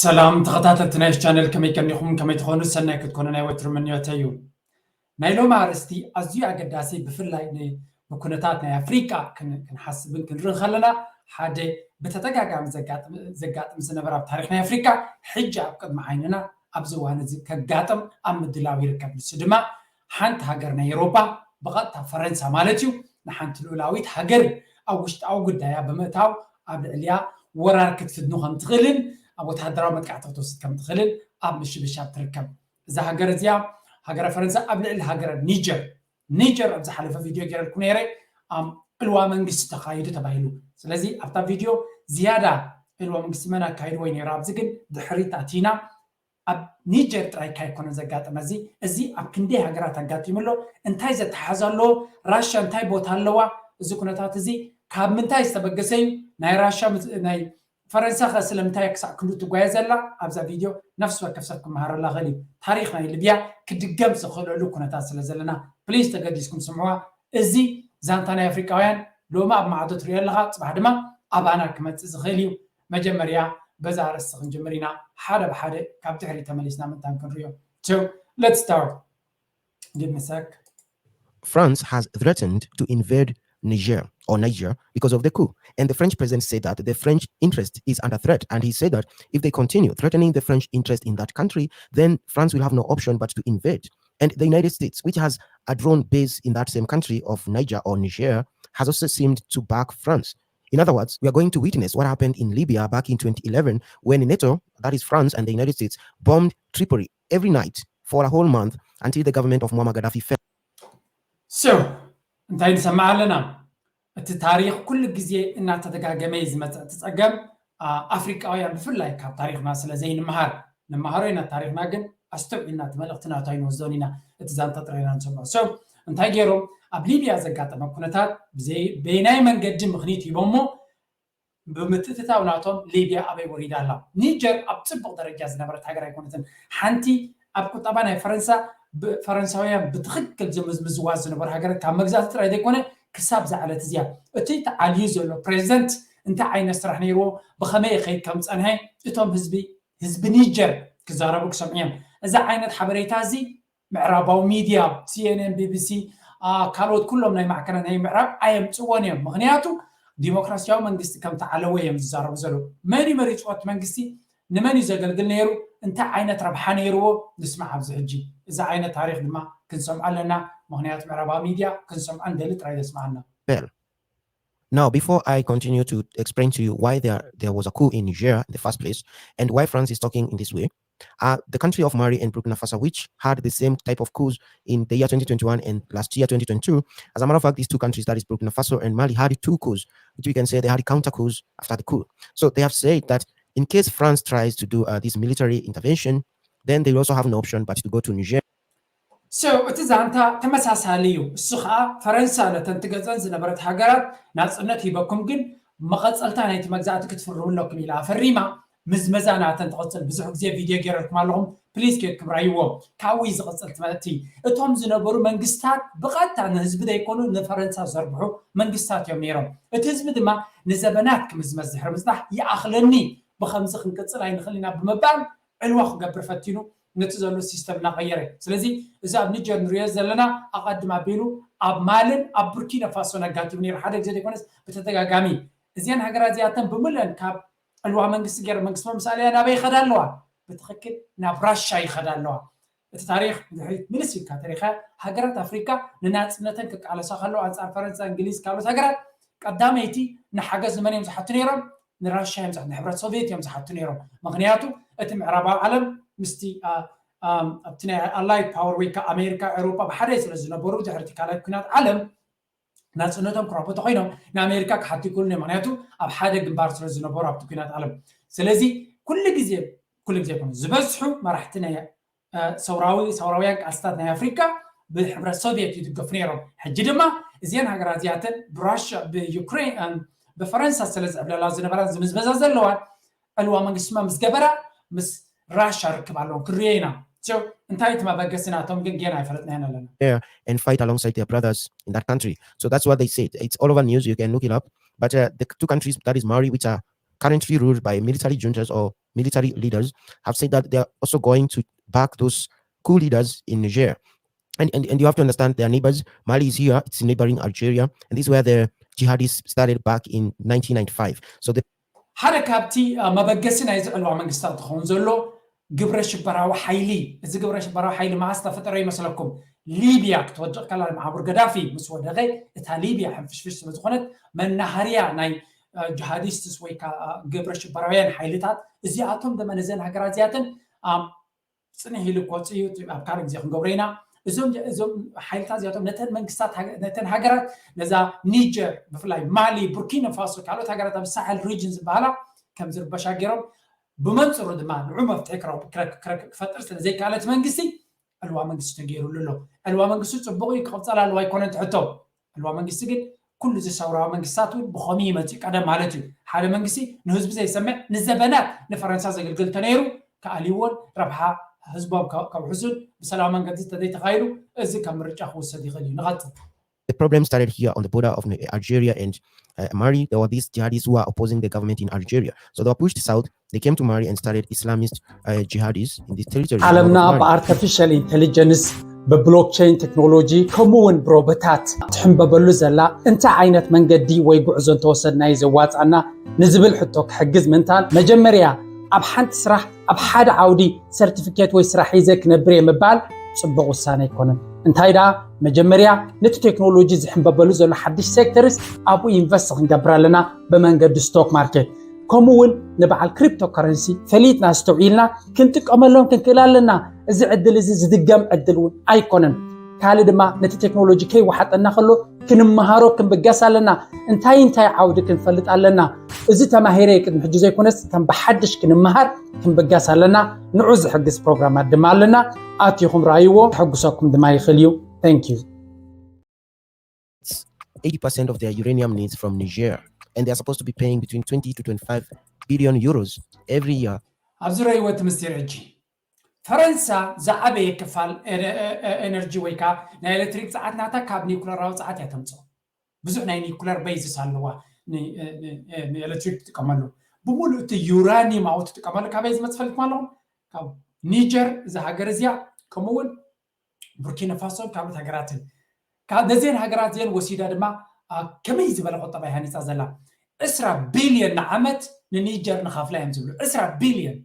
ሰላም ተኸታተልቲ ናይ ቻነል፣ ከመይ ቀኒኹም? ከመይ ትኾኑ? ሰናይ ክትኮኑ ናይ ወትሩ ምንዮተይ እዩ። ናይ ሎሚ ኣርእስቲ ኣዝዩ ኣገዳሲ፣ ብፍላይ ን-፣ ብኩነታት ናይ ኣፍሪቃ ክን-፣ ክንሓስብን ክንርኢ ከለና፣ ሓደ ብተደጋጋሚ ዘጋጥም፣ ዘጋጥም ዝነበረ ኣብ ታሪኽ ናይ ኣፍሪቃ፣ ሕጂ ኣብ ቅድሚ ዓይንና ኣብዚ እዋን እዚ ከጋጥም ኣብ ምድላው ይርከብ። ንሱ ድማ ሓንቲ ሃገር ናይ ኤውሮጳ፣ ብቐጥታ ፈረንሳ ማለት እዩ፣ ንሓንቲ ልኡላዊት ሃገር ኣብ ውሽጣዊ ጉዳያ ብምእታው ኣብ ልዕሊያ ወራር ክትፍድኑ ከም ትኽእልን ኣብ ወተሃደራዊ መጥቃዕቲ ክትወስድ ከም ትኽእልን ኣብ ምሽብሻብ ትርከብ። እዛ ሃገር እዚኣ፣ ሃገረ ፈረንሳ ኣብ ልዕሊ ሃገረ ኒጀር፣ ኒጀር ኣብ ዝሓለፈ ቪድዮ ገይረልኩ ነይረ፣ ኣም፣ ዕልዋ መንግስቲ ተኻይዱ ተባሂሉ። ስለዚ ኣብታ ቪድዮ ዝያዳ ዕልዋ መንግስቲ መን ኣካይድዎ ነይሩ፣ ኣብዚ ግን ድሕሪት ኣቲና ኣብ ኒጀር ጥራይ ካይኮነ ዘጋጠመ እዚ፣ እዚ ኣብ ክንደይ ሃገራት ኣጋጢሙ ኣሎ፣ እንታይ ዘተሓሕዝ ኣለዎ፣ ራሻ እንታይ ቦታ ኣለዋ፣ እዚ ኩነታት እዚ ካብ ምንታይ ዝተበገሰ እዩ፣ ናይ ራሻ ምት-፣ ናይ ፈረንሳ ኸ ስለምንታይ ክሳዕ ክንዱ ትጓየ ዘላ፣ ኣብዛ ቪድዮ ነፍሲ ወከፍ ሰብ ክመሃረላ ኽእል እዩ። ታሪኽ ናይ ሊብያ ክድገም ዝኽእለሉ ኩነታት ስለ ዘለና፣ ፕሊዝ ተገዲስኩም ስምዕዋ። እዚ ዛንታ ናይ ኣፍሪቃውያን ሎሚ ኣብ ማዕዶ ትሪኦ ኣለኻ፣ ጽባሕ ድማ ኣባና ክመጽእ ዝኽእል እዩ። መጀመርያ በዛ ኣርእስቲ ክንጅምር ኢና፣ ሓደ ብሓደ ካብ ድሕሪት ተመሊስና ምእንታን ክንሪኦ። So, let's start. Give me a sec. France has threatened to invade Niger or Niger because of the coup. And the French president said that the French interest is under threat. And he said that if they continue threatening the French interest in that country, then France will have no option but to invade. And the United States, which has a drone base in that same country of Niger or Niger, has also seemed to back France. In other words, we are going to witness what happened in Libya back in twenty eleven when NATO, that is France and the United States, bombed Tripoli every night for a whole month until the government of Muammar Gaddafi fell. So እንታይ ንሰምዕ ኣለና? እቲ ታሪኽ ኩሉ ግዜ እናተደጋገመ እዩ ዝመጽእ። እቲ ጸገም፣ ኣ፣ ኣፍሪቃውያን ብፍላይ ካብ ታሪኽና ስለ ዘይንመሃር፣ ንመሃሮ ኢና ታሪኽና፣ ግን ኣስተውዒልና እቲ መልእኽቲ ናቱ ኣይንወስዶን ኢና። እቲ ዛንታ ጥራይ ኢና ንሰምዖ። So እንታይ ገይሮም? ኣብ ሊብያ ዘጋጠመ ኩነታት ብዘይ-፣ በየናይ መንገዲ ምኽኒት ሂቦሞ ብምትእትታው ናቶም ሊብያ ኣበይ ወሪዳ ኣላ? ኒጀር ኣብ ጽቡቕ ደረጃ ዝነበረት ሃገር ኣይኮነትን። ሓንቲ ኣብ ቁጠባ ናይ ፈረንሳ፣ ብ-፣ ፈረንሳውያን ብትኽክል ዝምዝምዝዋ ዝነበሩ ሃገራት ካብ መግዛእቲ ጥራይ ዘይኮነ ክሳብ ዝዓለት እዚኣ። እቲ ተዓልዩ ዘሎ ፕሬዚደንት እንታይ ዓይነት ስራሕ ነይርዎ፣ ብኸመይ ይኸይድ ከም ዝጸንሐ እቶም ህዝቢ፣ ህዝቢ ኒጀር ክዛረቡ ክሰምዑ እዮም። እዚ ዓይነት ሓበሬታ እዚ ምዕራባዊ ሚድያ፣ ሲኤንኤን፣ ቢቢሲ፣ ኣ፣ ካልኦት ኩሎም ናይ ማዕከናት ናይ ምዕራብ ኣየምጽዎን እዮም። ምኽንያቱ ዲሞክራሲያዊ መንግስቲ ከም ተዓለወ እዮም ዝዛረቡ ዘለዉ። መን እዩ መሪጽዎ እቲ መንግስቲ? ንመን እዩ ዘገልግል ነይሩ? እንታይ ዓይነት ረብሓ ነይርዎ? ንስማዕ ኣብዚ ሕጂ። እዚ ዓይነት ታሪኽ ድማ ክንሰምዖ ኣለና። ምኽንያቱ ምዕራባዊ ሚድያ ክንሰምዖ ንደሊ ጥራይ ዘስምዓና። Fell. Now, before I continue to explain to you why there, there was a coup in Niger in the first place and why France is talking in this way, uh, the country of Mali and Burkina Faso, which had the same type of coups in the year twenty twenty-one and last year twenty twenty-two, as a matter of fact, these two countries, that is Burkina Faso and Mali, had two coups, which we can say they had counter coups after the coup. So they have said that in case France tries to do uh, this military intervention, then they also have no option but to go to Niger. So እቲ ዛንታ ተመሳሳሊ እዩ። እሱ ኸኣ ፈረንሳ ነተን ትገዝአን ዝነበረት ሃገራት ናጽነት ሂበኩም፣ ግን መቐጸልታ ናይቲ መግዛእቲ ክትፍርሙ ኣለኩም ኢላ ኣፈሪማ። ምዝመዛ ናተን ትቐጽል። ብዙሕ ግዜ ቪድዮ ገይረልኩም ኣለኹም፣ ፕሊዝ ኬድኩም ራይዎ። ካብኡ እዩ ዝቐጽል ትምህርቲ። እቶም ዝነበሩ መንግስታት ብቐጥታ ንህዝቢ ዘይኮኑ ንፈረንሳ ዘርብሑ መንግስታት እዮም ነይሮም። እቲ ህዝቢ ድማ ንዘበናት ክምዝመዝ ድሕሪ ምጽናሕ ይኣኽለኒ፣ ብኸምዚ ክንቅጽል ኣይንኽእል ኢና ብምባል ዕልዋ ክገብር ፈቲኑ ነቲ ዘሎ ሲስተም እናቐየረ። ስለዚ እዚ ኣብ ኒጀር ንሪኦ ዘለና ኣቐድም ኣቢሉ ኣብ ማልን ኣብ ቡርኪና ፋሶን ኣጋጢሙ ነይሩ። ሓደ ግዜ ዘይኮነስ ብተደጋጋሚ እዚአን ሃገራት እዚኣተን ብምልአን ካብ ዕልዋ መንግስቲ ገይረ መንግስቲ መምሳለያ ናበይ ይኸዳ ኣለዋ? ብትኽክል ናብ ራሻ ይኸዳ ኣለዋ። እቲ ታሪኽ ንድሕሪት ምልስ ኢልካ ተሪኻ ሃገራት ኣፍሪካ ንናፅነተን ክቃለሳ ከለዋ ኣንፃር ፈረንሳ፣ እንግሊዝ፣ ካልኦት ሃገራት ቀዳመይቲ ንሓገዝ ንመን እዮም ዝሓቱ ነይሮም? ንራሻ እዮም ዝሓቱ፣ ንሕብረት ሶቪየት እዮም ዝሓቱ ነይሮም። ምክንያቱ እቲ ምዕራባዊ ዓለም ምስቲ፣ አ፣ አ፣ ኣብቲ ናይ ኣላይድ ፓወር ወይ ከዓ ኣሜሪካ፣ ኤውሮጳ ብሓደ ስለ ዝነበሩ ድሕሪ እቲ ካልኣይ ኩናት ዓለም ናፅነቶም ክረኽቡ ተኮይኖም ንኣሜሪካ ክሓቱ ይክእሉ እዮም። ምክንያቱ ኣብ ሓደ ግንባር ስለ ዝነበሩ ኣብቲ ኩናት ዓለም። ስለዚ ኩሉ ግዜ፣ ኩሉ ግዜ ይኮኑ ዝበዝሑ መራሕቲ ናይ፣ አ፣ ሰውራዊ፣ ሰውራውያን ቃልስታት ናይ ኣፍሪካ ብሕብረት ሶቪየት ይድገፉ ነይሮም። ሕጂ ድማ እዚአን ሃገራት እዚኣተን ብራሻ፣ ብዩክሬን፣ አ፣ ብፈረንሳ ስለ ዝዕብለላ ዝነበራ ዝምዝመዛ ዘለዋ ዕልዋ መንግስቲ ድማ ምስ ገበራ ምስ ራሻ ርክብ ኣለዎም ክርዮ ኢና። So እንታይ እቲ መበገሲ ናቶም ግን ጌና ኣይፈለጥናዮን ኣለና። there and fight alongside their brothers in that country. So that's what they said. It's all over news. You can look it up. But uh, the two countries, that is Mali, which are currently ruled by military juntas or military leaders, have said that they are also going to back those coup leaders in Niger. And, and, and you have to understand their neighbors. Mali is here, it's neighboring Algeria, and this is where the jihadists started back in nineteen ninety-five. So the ሓደ ካብቲ መበገሲ ናይ ዝዕልዋ መንግስታት ክኸውን ዘሎ ግብረ ሽበራዊ ሓይሊ። እዚ ግብረ ሽበራዊ ሓይሊ መዓስ ተፈጠረ ይመስለኩም? ሊብያ ክትወድቕ ከላ፣ መዓቡር ገዳፊ ምስ ወደቐ፣ እታ ሊብያ ሕንፍሽፍሽ ስለ ዝኾነት፣ መናሃርያ ናይ ጅሃዲስትስ ወይ ከዓ ግብረ ሽበራውያን ሓይልታት እዚኣቶም ደመ ነዘን ሃገራት እዚኣተን ጽንሕ ኢሉ ክወፅእ እዩ። ኣብ ካልእ ግዜ ክንገብሮ ኢና። እዞም እዞም ሓይልታት እዚኣቶም ነተን መንግስታት ነተን ሃገራት፣ ነዛ ኒጀር ብፍላይ፣ ማሊ፣ ቡርኪና ፋሶ፣ ካልኦት ሃገራት ኣብ ሳሕል ሪጅን ዝበሃላ ከም ዝርበሻ ገይሮም፣ ብመንፅሩ ድማ ንዑ መፍትሒ ክፈጥር ስለ ዘይከኣለት መንግስቲ ዕልዋ መንግስቲ ተገይሩሉ ኣሎ። ዕልዋ መንግስቲ ፅቡቕ እዩ ክቕፀል ኣለዎ ኣይኮነን ትሕቶ። ዕልዋ መንግስቲ ግን ኩሉ እዚ ሰውራዊ መንግስታት እውን ብኸምኡ ይመፅእ ቀደም ማለት እዩ። ሓደ መንግስቲ ንህዝቢ ዘይሰምዕ ንዘበናት ንፈረንሳ ዘገልግል እንተነይሩ ክኣልይዎን ረብሓ ህዝቦም ከውሕሱን ብሰላማዊ መንገዲ እንተዘይተኻይዱ እዚ ከም ምርጫ ክውሰድ ይኽእል እዩ። ንቐፅል። The problem started here on the border of Algeria and uh, Mali. There were these jihadists who were opposing the government in Algeria. So they were pushed south. They came to Mali and started Islamist uh, jihadists in this territory. ዓለምና ብኣርቲፊሻል ኢንቴሊጀንስ፣ ብብሎክቸይን ቴክኖሎጂ፣ ከምኡ እውን ብሮቦታት ትሕንበበሉ ዘላ እንታይ ዓይነት መንገዲ ወይ ጉዕዞ እንተወሰድና እዩ ዘዋፅኣና ንዝብል ሕቶ ክሕግዝ ምንታን፣ መጀመርያ ኣብ ሓንቲ ስራሕ ኣብ ሓደ ዓውዲ ሰርቲፊኬት ወይ ስራሕ ሒዘ ክነብር እየ ምባል ፅቡቕ ውሳነ ኣይኮነን። እንታይ ደኣ፣ መጀመርያ ነቲ ቴክኖሎጂ ዝሕንበበሉ ዘሎ ሓድሽ ሴክተርስ ኣብኡ ኢንቨስት ክንገብር ኣለና ብመንገዲ ስቶክ ማርኬት። ከምኡ እውን ንበዓል ክሪፕቶ ከረንሲ ፈሊጥና ኣስተውዒልና ክንጥቀመሎም ክንክእል ኣለና። እዚ ዕድል እዚ ዝድገም ዕድል እውን ኣይኮነን። ካልእ ድማ ነቲ ቴክኖሎጂ ከይወሓጠና ከሎ ክንመሃሮ ክንብገስ ኣለና። እንታይ እንታይ ዓውዲ ክንፈልጥ ኣለና። እዚ ተማሂረ ቅድሚ ሕጂ ዘይኮነስ እቶም ብሓድሽ ክንመሃር ክንብገስ ኣለና። ንዑ ዝሕግዝ ፕሮግራማት ድማ ኣለና። ኣቲኹም ረኣይዎ፣ ከሐጉሰኩም ድማ ይኽእል እዩ። Thank you። Eighty percent of their uranium needs from Niger, and they are supposed to be paying between twenty to twenty-five billion euros every year. ኣብዚ ረይዎ እቲ ምስጢር ሕጂ ፈረንሳ ዝዓበየ ክፋል ኤነርጂ ወይ ከዓ ናይ ኤሌክትሪክ ፀዓት ናታ ካብ ኒኩለራዊ ፀዓት እያ ተምፅኦ። ብዙሕ ናይ ኒኩለር ቤዝስ ኣለዋ ንኤሌክትሪክ ትጥቀመሉ። ብምሉእ እቲ ዩራኒየም ኣብኡ ትጥቀመሉ ካበይ ዝመፅ ፈልጥኩም ኣለኹም? ካብ ኒጀር እዛ ሃገር እዚኣ፣ ከምኡ እውን ቡርኪና ፋሶን ካልኦት ሃገራትን። ካብ ነዚአን ሃገራት እዚአን ወሲዳ ድማ ከመይ ዝበለ ቁጠባ ሃኒፃ ዘላ። ዕስራ ቢልዮን ንዓመት ንኒጀር ንኸፍላ እዮም ዝብሉ። ዕስራ ቢልዮን።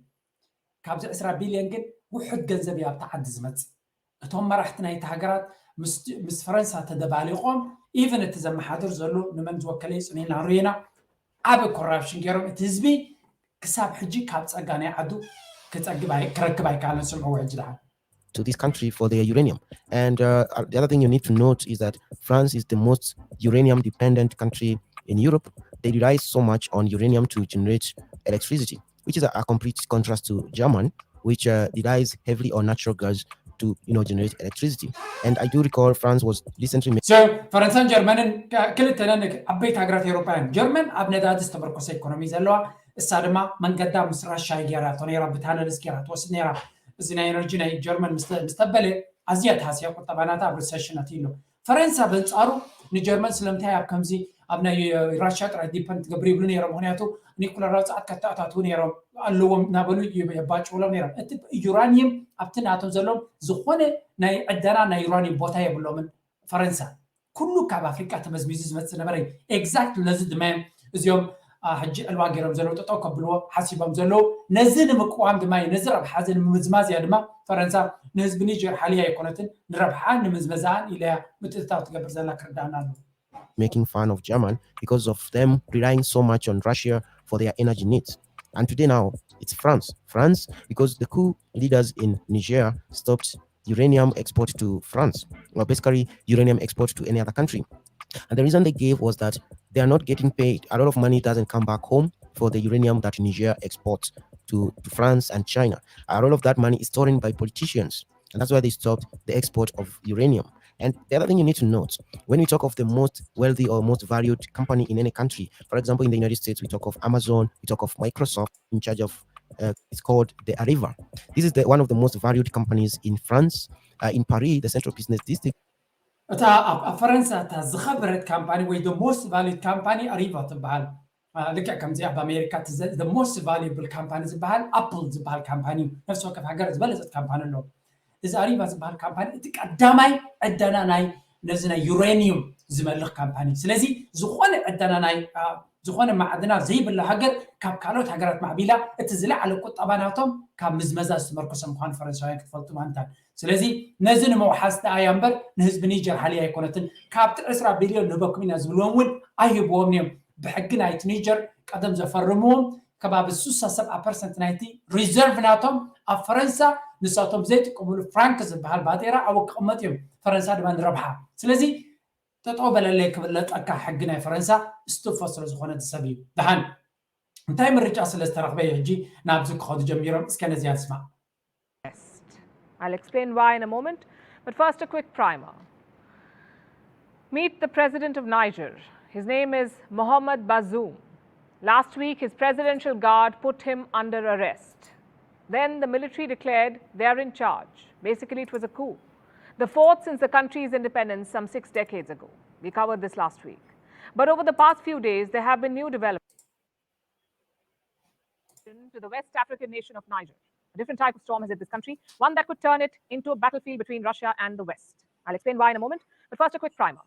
ካብዚ ዕስራ ቢልዮን ግን ውሑድ ገንዘብ እዩ ኣብቲ ዓዲ ዝመፅእ። እቶም መራሕቲ ናይቲ ሃገራት ምስ ፈረንሳ ተደባሊቖም፣ ኢቨን እቲ ዘመሓድር ዘሎ ንመን ዝወከለ እዩ ፅኒና ርኢና፣ ዓቢ ኮራፕሽን ገይሮም እቲ ህዝቢ ክሳብ ሕጂ ካብ ጸጋ ናይ ዓዱ ክጸግብ ኣይ- ክረክብ ኣይከኣለን። ስምዕዎ ሕጂ ደሓን። to this country for their uranium. And uh, uh, the other thing you need to note is that France is the most uranium dependent country in Europe. They rely so much on uranium to generate electricity, which is a, a complete contrast to German, which uh, relies heavily on natural gas to you know generate electricity. And I do recall France was recently So ፈረንሳን ጀርመንን ካ- ክልተነን ዓበይቲ ሃገራት ኤውሮጳ እየን። ጀርመን ኣብ ነዳዲ ዝተመርኮሰ ኢኮኖሚ ዘለዋ፣ እሳ ድማ መንገዳ ምስ ራሻ ገይራቶ ነይራ፣ ብታነልስ ገይራ ትወስድ ነይራ። እዚ ናይ ኤነርጂ ናይ ጀርመን ምስ ተ- ምስ ተበለ ኣዝያ ተሃስያ፣ ቁጠባ ናታ ኣብ ሪሰሽን ኣትዩ ኣሎ። ፈረንሳ በንጻሩ ንጀርመን ስለምንታይ ኣብ ከምዚ ኣብ ናይ ራሻ ጥራይ ዲፐንድ ትገብር ይብሉ ነይሮም። ምክንያቱ ኒኩለራዊ ጸዓት ከተኣታትዉ ነይሮም ኣለዎም እናበሉ ዩ- የባጭውሎም ነይሮም። እቲ ዩራኒየም ኣብቲ ናቶም ዘለዎም ዝኾነ ናይ ዕደና ናይ ዩራኒየም ቦታ የብሎምን። ፈረንሳ ኩሉ ካብ ኣፍሪቃ ተመዝሚዙ ዝመጽእ ነበረ። ኤግዛክት ነዚ ድማ እዮም እዚኦም አ፣ ሕጂ ዕልዋ ገይሮም ዘለዉ፣ ጠጠው ከብልዎ ሓሲቦም ዘለዉ። ነዚ ንምቅዋም ድማ እዩ፣ ነዚ ረብሓ እዚ ንምምዝማዝ እያ ድማ ፈረንሳ ንህዝቢ ኒጀር ሓልያ ኣይኮነትን፣ ንረብሓ ንምዝመዛን ኢለያ ምትእትታው ትገብር ዘላ ክርዳእና ኣለዎ። making fun of German because of them relying so much on Russia for their energy needs. And today now, it's France. France, because the coup leaders in Niger stopped uranium export to France, or basically uranium export to any other country. And the reason they gave was that they are not getting paid. A lot of money doesn't come back home for the uranium that Niger exports to, to France and China. A lot of that money is stolen by politicians. And that's why they stopped the export of uranium. And the other thing you need to note, when we talk of the most wealthy or most valued company in any country, for example, in the United States, we talk of Amazon, we talk of Microsoft, in charge of uh, it's called the Arriva. This is the, one of the most valued companies in France, uh, in Paris, the central business district. እታ ኣብ ኣብ ፈረንሳ እታ ዝኸበረት ካምፓኒ ወይ the most valued company ኣሪቫ ትበሃል። ልክዕ ከምዚ ኣብ ኣሜሪካ the most valuable company ዝበሃል ኣፕል ዝበሃል ካምፓኒ እዩ። ነፍሲ ወከፍ ሃገር ዝበለፀት ካምፓኒ ኣለዎ። እዚ ኣሪቫ ዝበሃል ካምፓኒ እቲ ቀዳማይ ዕደና ናይ ነዚ ናይ ዩሬኒዩም ዝመልኽ ካምፓኒ። ስለዚ ዝኾነ ዕደና ናይ ዝኾነ ማዕድናት ዘይብላ ሃገር ካብ ካልኦት ሃገራት ማዕቢላ እቲ ዝለዓለ ቁጠባ ናቶም ካብ ምዝመዛ ዝተመርኮሰ ምዃኑ ፈረንሳውያን ክትፈልጡ ማንታን። ስለዚ ነዚ ንምውሓስ ደኣ እያ እምበር ንህዝቢ ኒጀር ሃልያ ኣይኮነትን። ካብቲ ዕስራ ቢልዮን ንህበኩም ኢና ዝብልዎም እውን ኣይህብዎም እዮም። ብሕጊ ናይቲ ኒጀር ቀደም ዘፈርምዎም ከባቢ ስሳ ሰብዓ ፐርሰንት ናይቲ ሪዘርቭ ናቶም ኣብ ፈረንሳ ንሳቶም ዘይጥቀምሉ ፍራንክ ዝበሃል ባጤራ ኣብኡ ክቕመጥ እዮም። ፈረንሳ ድማ ንረብሓ። ስለዚ ጠጠው በለለይ ክብለጠካ ሕጊ ናይ ፈረንሳ እስትፎ ስለ ዝኾነ ሰብ እዩ። ደሓን እንታይ ምርጫ ስለ ዝተረኽበ እዩ ሕጂ ናብዚ ክኸዱ ጀሚሮም? እስከ ነዚኣ ንስማዕ። I'll explain why in a moment, but first a quick primer. Meet the president of Niger. His name is Mohamed Bazoum. Last week, his presidential guard put him under arrest. Then the military declared they are in charge. Basically, it was a coup. The fourth since the country's independence some six decades ago. We covered this last week. But over the past few days, there have been new developments to the West African nation of Niger. A different type of storm has hit this country, one that could turn it into a battlefield between Russia and the West. I'll explain why in a moment, but first a quick primer.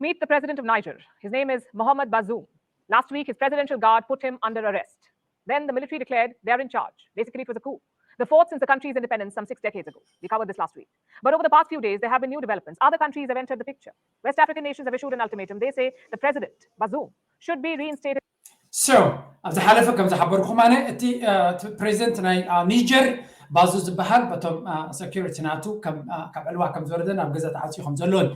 Meet the president of Niger. His name is Mohamed Bazoum. Last week, his presidential guard put him under arrest. Then the military declared they are in charge. Basically, it was a coup. The fourth since the country's independence some six decades ago. We covered this last week. But over the past few days, there have been new developments. Other countries have entered the picture. West African nations have issued an ultimatum. They say the president, Bazoum, should be reinstated. So ኣብ ዝሓለፈ ከም ዝሓበርኩም ኣነ እቲ ፕሬዚደንት ናይ ኒጀር ባዙ ዝበሃል በቶም ሰኪሪቲ ናቱ ካብ ዕልዋ ከም ዝወረደ ናብ ገዛ ተዓፅዩ ከም ዘለዎን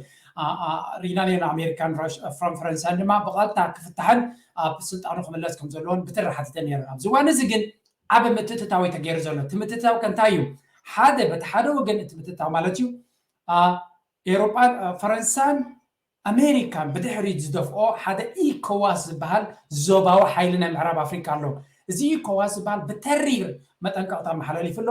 ሪና ኔና ኣሜሪካን ፍራን ፈረንሳን ድማ ብቐጥታ ክፍታሕን ኣብ ስልጣኑ ክምለስ ከም ዘለዎን ብትሪ ሓቲተ ነይረ። ኣብዚ እዋን እዚ ግን ዓብ ምትእትታው እዩ ተገይሩ ዘሎ። እቲ ምትእትታው ከ እንታይ እዩ? ሓደ በቲ ሓደ ወገን እቲ ምትእትታው ማለት እዩ ኤሮጳን ፈረንሳን ኣሜሪካን ብድሕሪት ዝደፍኦ ሓደ ኢኮዋስ ዝበሃል ዞባዊ ሓይሊ ናይ ምዕራብ ኣፍሪካ ኣሎ። እዚ ኢኮዋስ ዝበሃል ብተሪር መጠንቀቕታ መሓላሊፉ ኣሎ።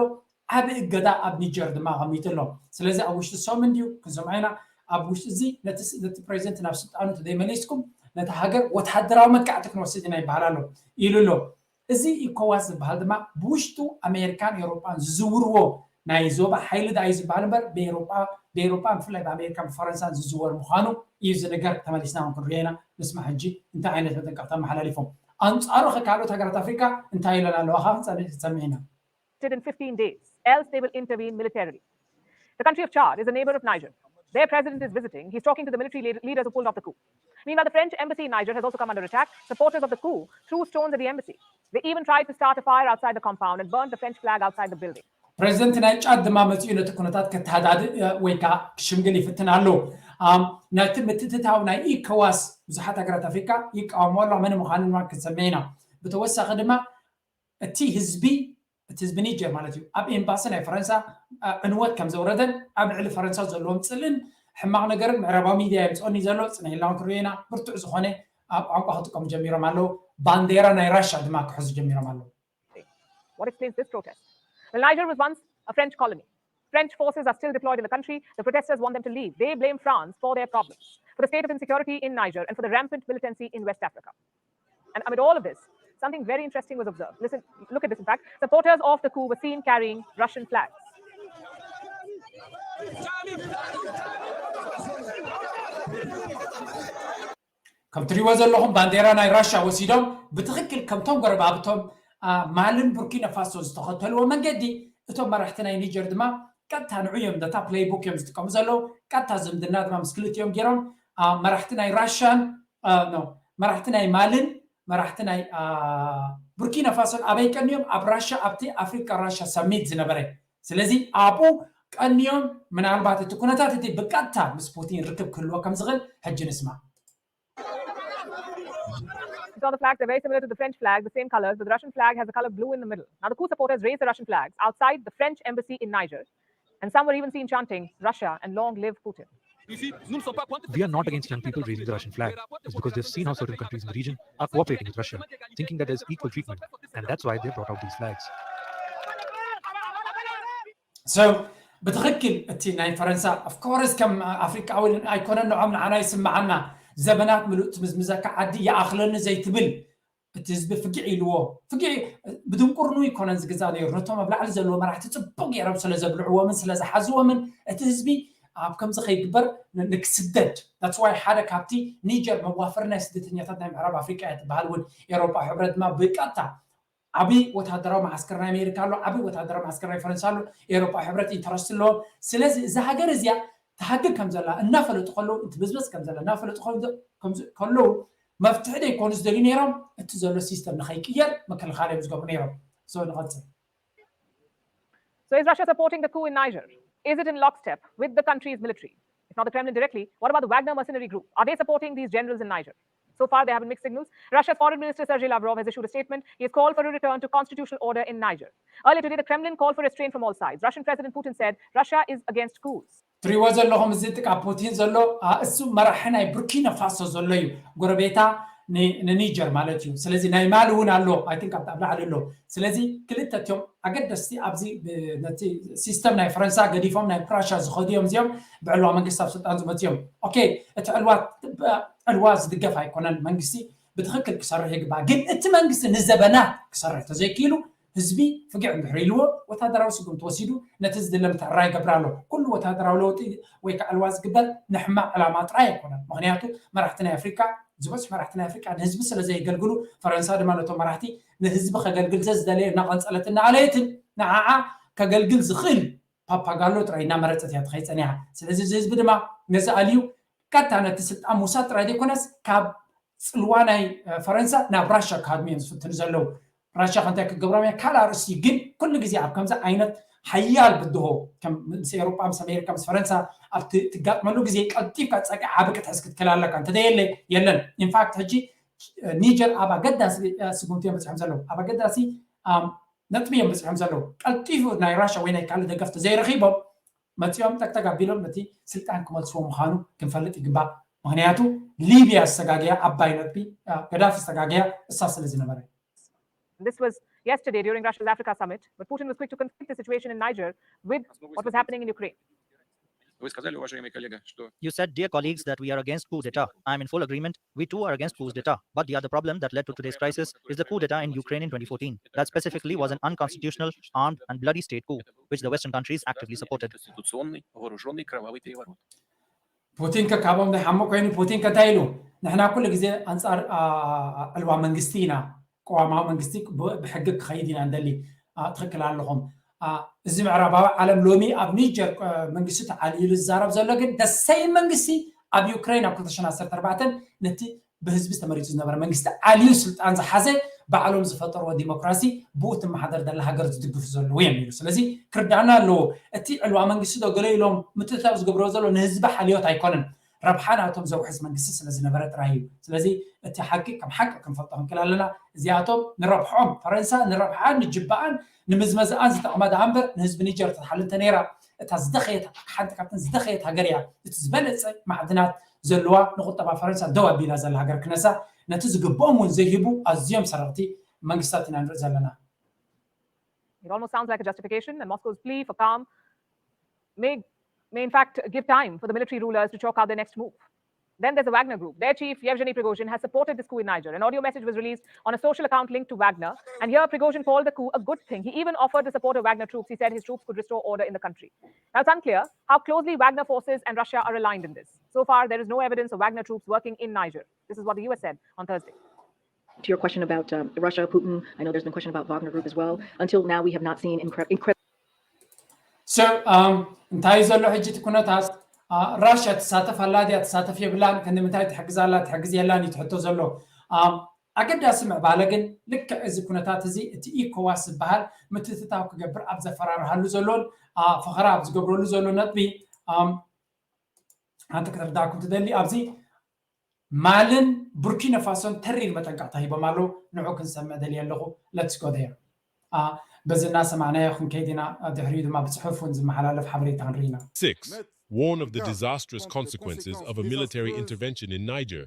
ዓብ እገዳ ኣብ ኒጀር ድማ ኣቐሚጡ ኣሎ። ስለዚ ኣብ ውሽጢ ሰሙን ድዩ ክንሰምዖ ኢና። ኣብ ውሽጢ እዚ ነቲ ፕሬዚደንት ናብ ስልጣኑ ተዘይመሊስኩም ነቲ ሃገር ወታደራዊ መጥቃዕቲ ክንወስድ ኢና ይበሃል ኣሎ ኢሉ ኣሎ። እዚ ኢኮዋስ ዝበሃል ድማ ብውሽጡ ኣሜሪካን ኤውሮጳን ዝዝውርዎ ናይ ዞባ ሓይሊ ደኣ እዩ ዝበሃል እምበር ብኤውሮጳ ብኤውሮጳ ብፍላይ ብኣሜሪካን ብፈረንሳን ዝዝወር ምዃኑ እዩ ዝንገር። ተመሊስና እውን ክንሪኦ ኢና። ንስማዕ ሕጂ እንታይ ዓይነት መጠንቀቕታ ኣመሓላሊፎም። ኣንጻሩ ኸ ካልኦት ሃገራት ኣፍሪካ እንታይ ኢለን ኣለዋ? ካብ ክንጸንሕ ክንሰምዕ ኢና። In fifteen days, else they will intervene militarily. The country of Chad is a neighbor of Niger. Their president is visiting. He's talking to the military lead- leaders who pulled off the coup. Meanwhile, the French embassy in Niger has also come under attack. Supporters of the coup threw stones at the embassy. They even tried to start a fire outside the compound and burned the French flag outside the building. ፕሬዚደንት ናይ ጫድ ድማ መፂኡ ነቲ ኩነታት ከተሃዳድእ ወይ ከዓ ክሽምግል ይፍትን ኣሎ። ነቲ ምትእትታው ናይ ኢኮዋስ ብዙሓት ሃገራት ኣፍሪካ ይቃወሞ ኣሎ። መን ምዃኑ ድማ ክንሰምዕ ኢና። ብተወሳኺ ድማ እቲ ህዝቢ እቲ ህዝቢ ኒጀር ማለት እዩ ኣብ ኤምባሲ ናይ ፈረንሳ ዕንወት ከም ዘውረደን ኣብ ልዕሊ ፈረንሳ ዘለዎም ፅልእን ሕማቕ ነገርን ምዕራባዊ ሚድያ የምፅኦኒ ዘሎ ፅንሕ ኢልና እውን ክንሪኦ ኢና። ብርቱዕ ዝኾነ ቋንቋ ክጥቀሙ ጀሚሮም ኣለዉ። ባንዴራ ናይ ራሻ ድማ ክሕዙ ጀሚሮም ኣለዉ። What explains this protest? Well, Niger was once a French colony. French forces are still deployed in the country. The protesters want them to leave. They blame France for their problems, for the state of insecurity in Niger, and for the rampant militancy in West Africa. And amid all of this, something very interesting was observed. Listen, look at this, in fact. Supporters of the coup were seen carrying Russian flags. ከም ትሪእዎ ዘለኹም ባንዴራ ናይ ራሻ ወሲዶም ብትኽክል ከምቶም ጎረባብቶም ማልን ቡርኪና ፋሶ ዝተኸተልዎ መንገዲ እቶም መራሕቲ ናይ ኒጀር ድማ ቀጥታ ንዑ እዮም ነታ ፕሌይቡክ እዮም ዝጥቀሙ ዘለዉ። ቀጥታ ዝምድና ድማ ምስ ክልቲኦም ገይሮም መራሕቲ ናይ ራሻን መራሕቲ ናይ ማልን መራሕቲ ናይ ቡርኪና ፋሶን ኣበይ ቀንዮም? ኣብ ራሻ ኣብቲ ኣፍሪካ ራሻ ሰሚት ዝነበረ ስለዚ ኣብኡ ቀንዮም ምናልባት እቲ ኩነታት እቲ ብቀጥታ ምስ ፑቲን ርክብ ክህልዎ ከም ዝኽእል ሕጂ ንስማዕ። You saw the flags, they're very similar to the French flag, the same colors, but the Russian flag has the color blue in the middle. Now, the coup supporters raised the Russian flags outside the French embassy in Niger, and some were even seen chanting, "Russia and long live Putin." We are not against young people raising the Russian flag. It's because they've seen how certain countries in the region are cooperating with Russia, thinking that there's equal treatment, and that's why they brought out these flags. So ብትኽክል እቲ ናይ ፈረንሳ of course ከም ኣፍሪቃዊ ኣይኮነን ንዖም ንዓና ይስምዓና ዘበናት ምሉእ ትምዝምዘካ ዓዲ ይኣኽለኒ ዘይትብል፣ እቲ ህዝቢ ፍግዕ ኢልዎ። ፍግዕ ብድንቁርኑ ይኮነን ዝግዛእ ነይሩ፣ ነቶም ኣብ ላዕሊ ዘለዎ መራሕቲ ጽቡቅ ገይሮም ስለ ዘብልዕዎምን ስለ ዝሓዝዎምን እቲ ህዝቢ ኣብ ከምዚ ከይግበር ንክስደድ። That's why ሓደ ካብቲ ኒጀር መዋፈሪ ናይ ስደተኛታት ናይ ምዕራብ ኣፍሪቃ እያ ትበሃል እውን፣ ኤሮጳ ሕብረት ድማ ብቀጥታ ዓብዪ ወታደራዊ መዓስከር ናይ ኣሜሪካ ኣሎ፣ ዓብዪ ወታደራዊ መዓስከር ናይ ፈረንሳ ኣሎ፣ ኤሮጳ ሕብረት ኢንተረስት ኣለዎም። ስለዚ እዛ ሃገር እዚኣ ትሃድግ ከም ዘላ እናፈለጡ ከለዉ፣ እንትብዝበዝ ከም ዘላ እናፈለጡ ከለዉ መፍትሒ ደይኮኑ ዝደልዩ ነይሮም። እቲ ዘሎ ሲስተም ንኸይቅየር ምክልኻል እዮም ዝገብሩ ነይሮም። So ንቐፅል። So is Russia supporting the coup in Niger? Is it in lockstep with the country's military? If not the Kremlin directly, what about the Wagner mercenary group? Are they supporting these generals in Niger? So far, there have been mixed signals. Russia's foreign minister Sergei Lavrov has issued a statement. He has called for a return to constitutional order in Niger. Earlier today, the Kremlin called for restraint from all sides. Russian President Putin said Russia is against coups. ትሪዎ ዘለኹም እዚ ጥቃ ፑቲን ዘሎ እሱ መራሒ ናይ ቡርኪና ፋሶ ዘሎ እዩ፣ ጎረቤታ ንኒጀር ማለት እዩ። ስለዚ ናይ ማሊ እውን ኣሎ፣ I think ኣብ ላዕሊ ኣሎ። ስለዚ ክልተ እትዮም ኣገደስቲ ኣብዚ ነቲ ሲስተም ናይ ፈረንሳ ገዲፎም ናይ ፕራሻ ዝኸዱ እዮም። እዚኦም ብዕልዋ መንግስቲ ኣብ ስልጣን ዝመፅኡ እዮም። ኦኬ፣ እቲ ዕልዋ ዝድገፍ ኣይኮነን፣ መንግስቲ ብትኽክል ክሰርሕ ይግባእ። ግን እቲ መንግስቲ ንዘበናት ክሰርሕ ተዘይክኢሉ ህዝቢ ፍግዕ እንድሕር ኢልዎ ወታደራዊ ስጉምቲ ወሲዱ ነቲ ዝድለ ምትዕርራይ ይገብር ኣሎ። ኩሉ ወታደራዊ ለውጢ ወይ ከዓ ዕልዋ ዝግበር ንሕማቕ ዕላማ ጥራይ ኣይኮነን። ምኽንያቱ መራሕቲ ናይ ኣፍሪካ ዝበዝሑ መራሕቲ ናይ ኣፍሪካ ንህዝቢ ስለ ዘየገልግሉ ፈረንሳ ድማ ነቶም መራሕቲ ንህዝቢ ከገልግል ዘዝደለየ እናቐንፀለትን እናኣለየትን ንዓዓ ከገልግል ዝኽእል ፓፓጋሎ ጥራይ እናመረፀት እያ ትኸይድ ፀኒሓ። ስለዚ እዚ ህዝቢ ድማ ነዚ ኣልዩ ቀጥታ ነቲ ስልጣን ምውሳድ ጥራይ ዘይኮነስ ካብ ፅልዋ ናይ ፈረንሳ ናብ ራሻ ክሃድሙ እዮም ዝፍትኑ ዘለዉ። ራሻ ከ እንታይ ክገብሮም እያ ካልእ ኣርእስቲ እዩ። ግን ኩሉ ግዜ ኣብ ከምዚ ዓይነት ሓያል ብድሆ ከም ምስ ኤውሮጳ ምስ ኣሜሪካ ምስ ፈረንሳ ኣብ ትጋጥመሉ ግዜ ቀልጢፍካ ፀግዒ ዓቢ ክትሕዝ ክትክእል ኣለካ። እንተዘየለ የለን። ኢንፋክት ሕጂ ኒጀር ኣብ ኣገዳሲ ስጉምቲ እዮም በፂሖም ዘለዉ። ኣብ ኣገዳሲ ነጥቢ እዮም በፂሖም ዘለዉ። ቀልጢፉ ናይ ራሻ ወይ ናይ ካልእ ደገፍ ተዘይረኺቦም መፂኦም ጠቅጠቅ ኣቢሎም ነቲ ስልጣን ክመልስዎ ምዃኑ ክንፈልጥ ይግባእ። ምኽንያቱ ሊብያ ዝተጋገያ ዓባይ ነጥቢ፣ ገዳፊ ዝተጋገያ እሳ ስለ ዝነበረ። This was yesterday during Russia's Africa summit, but Putin was quick to conflate the situation in Niger with what was happening in Ukraine. Вы сказали, уважаемый коллега, что... You said, dear colleagues, that we are against coup d'etat. I am in full agreement. We too are against coups d'etat. But the other problem that led to today's crisis is the coup d'etat in Ukraine in twenty fourteen. That specifically was an unconstitutional, armed, and bloody state coup, which the Western countries actively supported. Конституционный вооруженный кровавый переворот. ፑቲን ከ ካብኦም ዝሓሞ ኮይኑ ፑቲን ከ እንታይ ኢሉ? ንሕና ኩሉ ግዜ ኣንፃር ዕልዋ መንግስቲ ኢና፣ ቅዋማዊ መንግስቲ ብሕጊ ክኸይድ ኢና እንደሊ። ትኽክል ኣለኹም። እዚ ምዕራባዊ ዓለም ሎሚ ኣብ ኒጀር መንግስቲ ተዓልዩ ኢሉ ዝዛረብ ዘሎ ግን ደሰይ መንግስቲ ኣብ ዩክሬን ኣብ ክልተ ሽሕን ዓሰርተ ኣርባዕተን ነቲ ብህዝቢ ተመሪፁ ዝነበረ መንግስቲ ዓልዩ ስልጣን ዝሓዘ ባዕሎም ዝፈጠርዎ ዲሞክራሲ ብኡ ትመሓደር ዘላ ሃገር ዝድግፉ ዘለዉ እዮም ኢሉ። ስለዚ ክርዳእና ኣለዎ። እቲ ዕልዋ መንግስቲ ዶ ገለ ኢሎም ምትእትታው ዝገብርዎ ዘሎ ንህዝቢ ሓልዮት ኣይኮነን። ረብሓ ናቶም ዘውሕስ መንግስቲ ስለ ዝነበረ ጥራይ እዩ። ስለዚ እቲ ሓቂ ከም ሓቂ ክንፈልጦ ክንክእል ኣለና። እዚኣቶም ንረብሖም ፈረንሳ ንረብሓን ንጅባኣን ንምዝመዝኣን ዝጠቕማ ደኣ እምበር ንህዝቢ ኒጀር ተትሓሊ እንተነይራ እታ ዝደኸየት ሓንቲ ካብተን ዝደኸየት ሃገር እያ። እቲ ዝበለፀ ማዕድናት ዘለዋ ንቁጠባ ፈረንሳ ደው ኣቢላ ዘላ ሃገር ክነሳ ነቲ ዝግብኦም እውን ዘይህቡ ኣዝዮም ሰረቕቲ መንግስታት ኢና ንርኢ ዘለና። It almost sounds like a justification, and Moscow's plea for calm may, may in fact give time for the military rulers to chalk out their next move. Then there's the Wagner Group. Their chief, Yevgeny Prigozhin, has supported this coup in Niger. An audio message was released on a social account linked to Wagner, and here Prigozhin called the coup a good thing. He even offered the support of Wagner troops. He said his troops could restore order in the country. Now, it's unclear how closely Wagner forces and Russia are aligned in this. So far, there is no evidence of Wagner troops working in Niger. This is what the U S said on Thursday. To your question about um, Russia, Putin, I know there's been question about Wagner Group as well. Until now, we have not seen incre- incredible. So um, እንታይ ዘሎ ሕጂ እቲ ኩነታት ራሽያ ትሳተፍ ኣላ ድያ ትሳተፍ የብላን፣ ክንዲ ምንታይ ትሕግዝ ኣላ ትሕግዝ የላን እዩ ትሕቶ ዘሎ። ኣገዳሲ ምዕባለ ግን ልክዕ እዚ ኩነታት እዚ እቲ ኢኮዋስ ዝበሃል ምትእትታው ክገብር ኣብ ዘፈራርሃሉ ዘሎን ፈኸራ ኣብ ዝገብረሉ ዘሎ ነጥቢ ሓንቲ ክትርዳእኩም ትደሊ። ኣብዚ ማልን ቡርኪና ፋሶን ተሪር መጠንቀቕታ ሂቦም ኣለዉ። ንዑ ክንሰምዕ ደልየ ኣለኹ። Let's go there. በዚ እናሰማዕናዮ ክንከይድ ኢና። ድሕሪኡ ድማ ብፅሑፍ እውን ዝመሓላለፍ ሓበሬታ ክንርኢ ኢና። Six, warn of the disastrous consequences of a military intervention in Niger,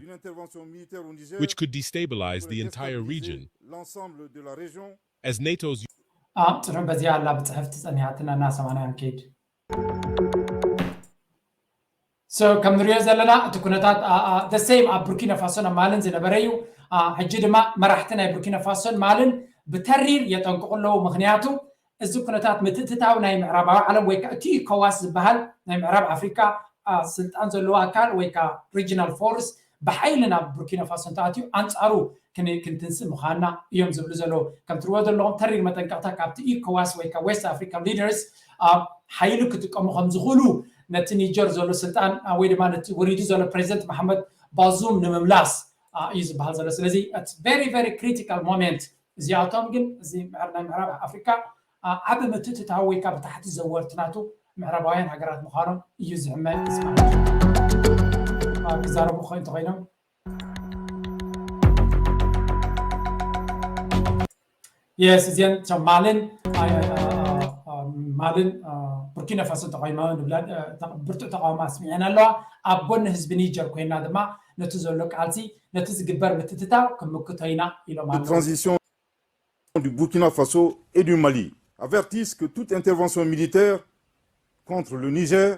which could destabilize the entire region, as NATO's ፅኑዕ በዚኣ ኣላ ብፅሕፍቲ ፀኒሓትና እናሰማዕናዮ ንከይድ። So ከም ንሪኦ ዘለና እቲ ኩነታት the same ኣብ ቡርኪና ፋሶን ኣብ ማልን ዝነበረ እዩ። ሕጂ ድማ መራሕቲ ናይ ቡርኪና ፋሶን ማልን ብተሪር የጠንቅቑ ኣለዉ። ምክንያቱ እዚ ኩነታት ምትእትታው ናይ ምዕራባዊ ዓለም ወይ ከዓ እቲ ኢኮዋስ ዝበሃል ናይ ምዕራብ ኣፍሪካ ስልጣን ዘለዎ ኣካል ወይ ከዓ regional force ብሓይሊ ናብ ቡርኪና ፋሶ እንተኣትዩ ኣንፃሩ ክንትንስእ ምዃንና እዮም ዝብሉ ዘለዉ። ከም ትርዎ ዘለኹም ተሪር መጠንቀቕታ ካብቲ ኢኮዋስ ወይ ከዓ West African leaders ኣብ ሓይሊ ክጥቀሙ ከም ዝኽእሉ ነቲ ኒጀር ዘሎ ስልጣን ወይ ድማ ነቲ ወሪዱ ዘሎ ፕሬዚደንት መሓመድ ባዙም ንምምላስ እዩ ዝበሃል ዘሎ። ስለዚ very very critical moment እዚኣቶም ግን እዚ ናይ ምዕራብ ኣፍሪካ ዓቢ ምትእትታው ወይ ከዓ ብታሕቲ ዘወርቲ ናቱ ምዕራባውያን ሃገራት ምዃኖም እዩ ዝሕመ። ክዛረቡ ክኾ እንተኮይኖም የስ እዚአን ማልን ማልን ቡርኪና ፋሶ ተቃውሞ ንብላ ብርቱዕ ተቃውሞ ኣስሚዐን ኣለዋ። ኣብ ጎኒ ህዝቢ ኒጀር ኮይና ድማ ነቲ ዘሎ ቃልሲ ነቲ ዝግበር ምትትታው ክምክቶ ኢና ኢሎም ኣለዉ። Du Burkina Faso et du Mali avertissent que toute intervention militaire contre le Niger